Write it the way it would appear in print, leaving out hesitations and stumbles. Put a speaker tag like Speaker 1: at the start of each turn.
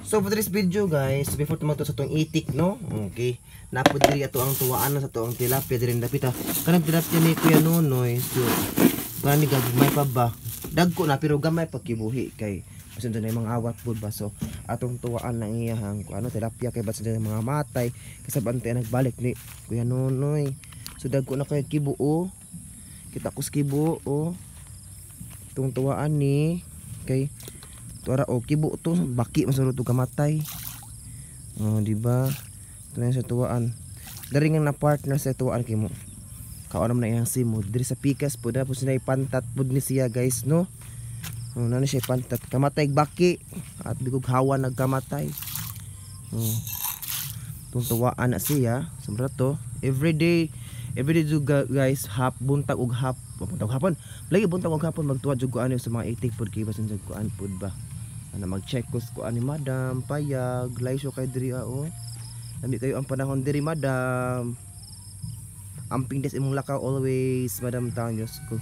Speaker 1: So for this video, guys, before tumato sa atong itik, no? Okay. Napod diri ato ang tuwaan na sa atong tilapia diri dapita. Kanang tilapia ni Kuya Nonoy. So kani gagmay pa ba? Dagko na pero gamay pa kibuhi kay basin na mga awat pud ba, so atong tuwaan na iyahang kung ano tilapia kay basin na mga matay kasi bantay nagbalik ni Kuya Nonoy. So dagko na kay kibuo. Kita ko sa kibo, oh. Itong tuwaan ni kay tuara o kibo to, baki man to kamatay. Oh, di ba? Ito na yung sa tuwaan. Dari nga na partner sa tuwaan kay mo. Kaon naman na iyang simod. Diri sa pikas po na po sila ipantat pud ni siya, guys, no? Oh, na siya ipantat. Kamatay baki at bigog hawa nagkamatay. Oh. Itong tuwaan na siya. Sobra to. Everyday everyday jud, guys, hap buntag ug hap buntag ug hapon. Lagi buntag ug hapon magtuwa jud ko ano sa mga itik pud kay basin jud kuan pud ba. Ana mag-check ko sa kuan ni madam, payag, laysyo kay diri, ah, oh. Lami kayo ang panahon diri, madam. Amping des imong lakaw always, Madam Tanyos ko.